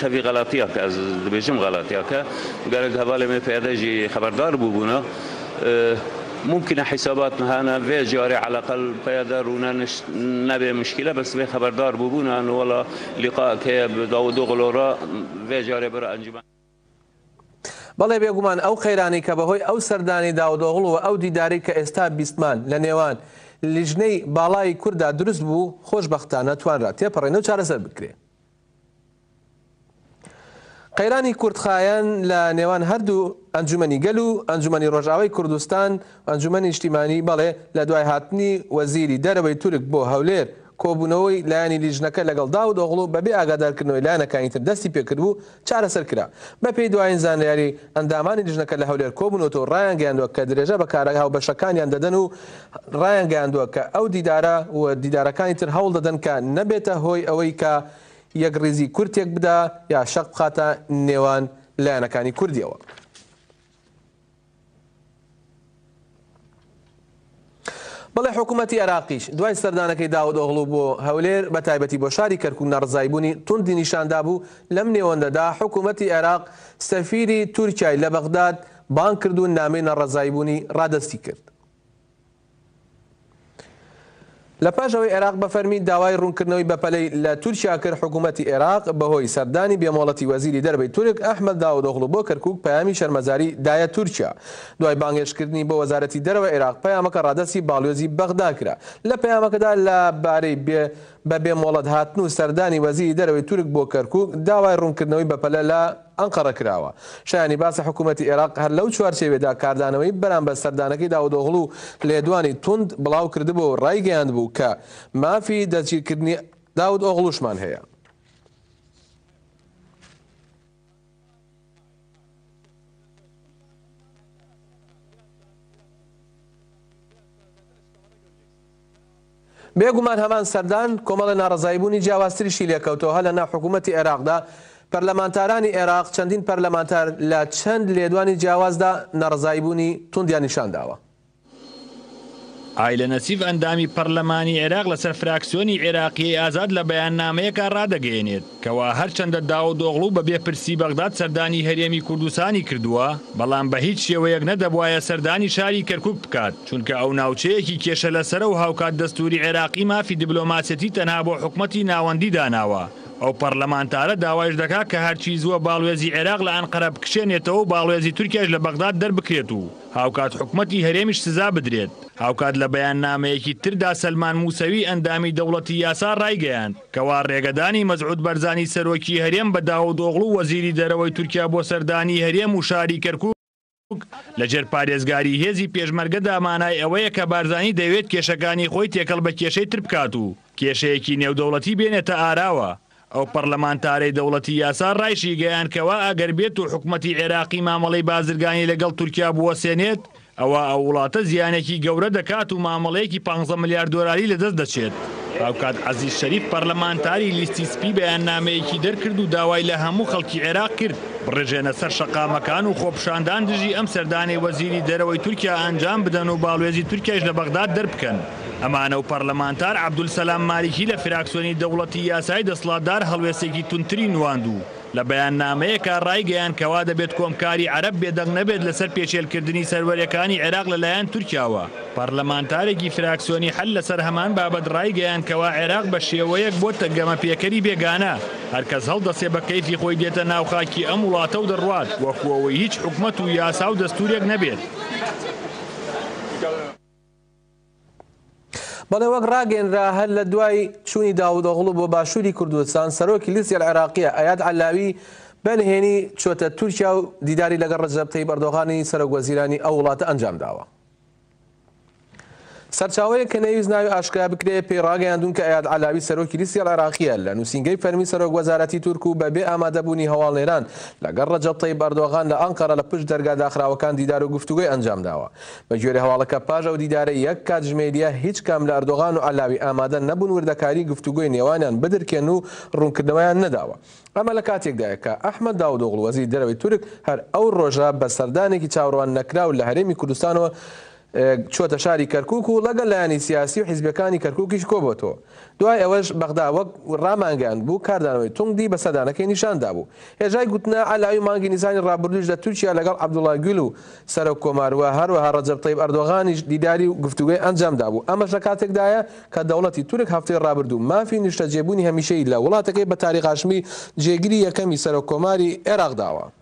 Tevî xelatiya ke ez dibêjim xelatiya ke gelek hevalê me peyede jî xeberdar bûbûna. Mumkîne hîsabat me hene vê carê eleqel peyede rûnenişt nebê muşkîle bes vê xeberdar bûbûna eno wela lîqayek heye bi Dawudoglu re vê carê bira encûmen. بەڵێ بێگومان ئەو قەیرانەی کە بەهۆی ئەو سەردانەی داودئۆغڵو و ئەو دیدارەی کە ئێستا بیستمان لە نێوان لیژنەی باڵای کورددا دروست بوو خۆشبەختانە توانرا تێپەڕێنێ و چارەسەر بکرێ. قەیرانی کورتخایەن لە نێوان هەردوو ئەنجومەنی گەل و ئەنجومەنی ڕۆژئاوای کوردستان و ئەنجومەنی نیشتیمانی بەڵێ لە دوای هاتنی وەزیری دەرەوەی تورک بۆ هەولێر کۆبوونەوەی لایەنی لیژنەکە لەگەڵ داود ئۆغڵو بەبێ ئاگادارکردنەوەی لایەنەکانی تر دەستی پێکردبوو چارەسەر کرا. بەپێی دوایین زانیاری ئەندامانی لیژنەکە لە هەولێر کۆبوونەوەتەوە و ڕایانگەیاندووە کە درێژە بە کارە هاوبەشەکانیان دەدەن و ڕایانگەیاندووە کە ئەو دیدارە و دیدارەکانی تر هەوڵ دەدەن کە نەبێتە هۆی ئەوەی کە یەکڕیزی کورد تێکبدا یا شەق بخاتە نێوان لایەنەکانی کوردیەوە. بەڵێ حکوومەتی عێراقیش دوای سەردانەکەی داود ئۆغڵو بۆ هەولێر بە تایبەتی بۆ شاری کەرکوک ناڕەزاییبوونی توندی نیشاندابوو، لەم نێوەندەدا حکوومەتی عێراق سەفیری تورکیای لە بەغداد بانگ کرد و نامەی ناڕەزاییبوونی ڕادەستی کرد. لە پاش ئەوەی عێراق بە فەرمی داوای ڕوونکردنەوەی بەپەلەی لە تورکیا کرد، حکوومەتی عێراق بەهۆی سەردانی بێمۆڵەتی وەزیری دەرەوەی تورک ئەحمەد داودئۆغڵو بۆ کەرکووک پەیامی شەرمەزاری دایە تورکیا. دوای بانگهێشتکردنی بۆ وەزارەتی دەرەوەی عێراق پەیامەکە ڕادەستی باڵیۆزی بەغدا کرا. لە پەیامەکەدا لە بارەی بێ بە بێ مۆڵەت هاتن و سەردانی وەزیری دەرەوەی تورک بۆ کەرکووک داوای ڕوونکردنەوەی بەپەلە لە ئەنقەرە کراوە. شایانی باسە حکوومەتی ئێراق هەر لەو چوارچێوەیەدا کاردانەوەی بەرامبەر سەردانەکەی داودئۆغڵو لێدوانی توند بڵاو کردبووە و ڕایگەیاندبوو کە مافی دەستگیرکردنی داودئۆغڵوشمان هەیە. بێگومان هەمان سەردان کۆمەڵێ ناڕەزاییبوونی جیاوازتریشی لێکەوتەوە، هەر لەناو حکوومەتی عێراقدا پەرلەمانتارانی عێراق چەندین پەرلەمانتار لە چەند لێدوانی جیاوازدا ناڕەزاییبوونی توندیان نیشانداوە. ئایلە نەسیف ئەندامی پەرلەمانی عێراق لەسەر فراکسیۆنی عێراقیەی ئازاد لە بەیاننامەیەکا ڕادەگەیەنێت کەوا هەرچەندە داودئۆغڵو بە بێ پرسی بەغداد سەردانی هەرێمی کوردستانی کردووە بەڵام بە هیچ شێوەیەک نەدەبوایە سەردانی شاری کەرکوک بکات چونکە ئەو ناوچەیەکی کێشە لەسەرە و هاوکات دەستوری عێراقی مافی دبلۆماسیەتی تەنها بۆ حکومەتی ناوەندی داناوە. ئەو پەڕلەمانتارە داوایش دەکات کە هەرچی زووە باڵوێزی عێراق لە ئەنقەرە بکشێنێتەوە و باڵوێزی تورکیاش لە بەغداد دەربکرێت و هاوکات حکومەتی هەرێمیش سزا بدرێت. هاوکات لە بەیاننامەیەکی تردا سەلمان موسەوی ئەندامی دەوڵەتی یاسا ڕایگەیاند کەوا ڕێگەدانی مەسعود بەرزانی سەرۆکی هەرێم بە داودئۆغڵو وەزیری دەرەوەی تورکیا بۆ سەردانی هەرێم و شاری کەرکوک لەژێر پارێزگاری هێزی پێشمەرگەدا مانای ئەوەیە کە بارزانی دەیەوێت کێشەکانی خۆی تێکەڵ بە کێشەی تر بکات و کێشەیەکی نێودەوڵەتی بێنێتە ئاراوە. ئەو پەڕلەمانتارەی دەوڵەتی یاسا ڕایشیگەیاند کەوا ئەگەر بێت و حکومەتی عێراقی مامەڵەی بازرگانی لەگەڵ تورکیا بوەسێنێت ئەوا ئەو وڵاتە زیانێکی گەورە دەکات و مامەڵەیەکی پانزە ملیار دۆلاری لەدەست دەچێت. هاوکات عەزیز شەریف پەرلەمانتاری لیستی سپی بەیاننامەیەکی دەرکرد و داوای لە هەموو خەڵکی عێراق کرد بڕژێنە سەر شەقامەکان و خۆپیشاندان دژی ئەم سەردانەی وەزیری دەرەوەی تورکیا ئەنجام بدەن و باڵوێزی تورکیایش لە بەغداد دەربکەن. ئەمانە و پەرلەمانتار عەبدولسەلام مالیکی لە فراکسیۆنی دەوڵەتی یاسای دەسڵاتدار هەڵوێستێکی توندتری نواند و لە بەیاننامەیەکا ڕایگەیاند کەوا دەبێت کۆمکاری عەرەب بێدەنگ نەبێت لەسەر پێشێلکردنی سەروەریەکانی عێراق لەلایەن تورکیاوە. پەرلەمانتارێکی فراکسیۆنی حەل لەسەر هەمان بابەت ڕایگەیاند کەوا عێراق بە شێوەیەک بۆتە گەمە پێکەری بێگانە، هەرکەس هەڵدەسێ بە کەیفی خۆی دێتە ناو خاکی ئەم وڵاتە و دەڕوات وەکو ئەوەی هیچ حکومەت و یاسا و دەستورێک نەبێت. بەڵێ وەک ڕاگەیەنرا هەر لە دوای چوونی داودئۆغڵو بۆ باشووری کوردستان سەرۆکی لیستی العراقیە ئەیاد عەلاوی بە نهێنی چۆتە تورکیا و دیداری لەگەڵ ڕەجەب تەیب ئەردۆغانی سەرۆک وەزیرانی ئەو وڵاتە ئەنجام داوە. سەرچاوەیەک کە نەیویست ناوی ئاشکرا بکرێ پێی ڕاگەیاندوون کە ئەیاد عەلاوی سەرۆکی لیستی العراقیە لە نووسینگەی فەرمی سەرۆک وەزارەتی تورک و بە بێ ئامادەبوونی هەواڵنێران لەگەڵ ڕەجەب تەیب ئەردۆغان لە ئەنقەرە لە پشت دەرگا داخراوەکان دیدار و گفتوگۆی ئەنجام داوە. بەگوێرەی هەواڵەکە پاش ئەو دیدارە یەک کاتژمێرییە هیچ کام لە ئەردۆغان و عەلاوی ئامادە نەبوون وردەکاری گفتوگۆی نێوانیان بدرکێن و ڕوونکردنەوەیان نەداوە. ئەمە لە کاتێکدایە کە ئەحمەد داودئۆغڵو وەزیری دەرەوەی تورک هەر ئەو ڕۆژە بە سەردانێکی چاوەڕوان نەکراو لە هەرێمی کوردستانەوە چووەتە شاری کەرکوک و ڵەگەڵ لایەنی سیاسی و حیزبیەکانی کەرکوکیش کۆبۆتەوە. دوای ئەوەش بەغدا وەک ڕامانگەیاندبوو کاردانەوەی توندی بە سەردانەکەی نیشان دابوو. هێژای گوتنە عەلاوی مانگی نیسانی ڕابردوویش لە تورکیا لەگەڵ عەبدوڵا گول و سەرۆک کۆمار و هەروەها ڕەجەب تەیب ئەردۆغانیش دیداری و گفتوگۆی ئەنجام دابوو. ئەمەش لە کاتێکدایە کە دەوڵەتی تورک هەفتەی ڕابردوو مافی نیشتەجێبوونی هەمیشەیی لە وڵاتەکەی بە تاریق هاشمی جێگری یەکەمی سەرۆک کۆماری عێراق داوە.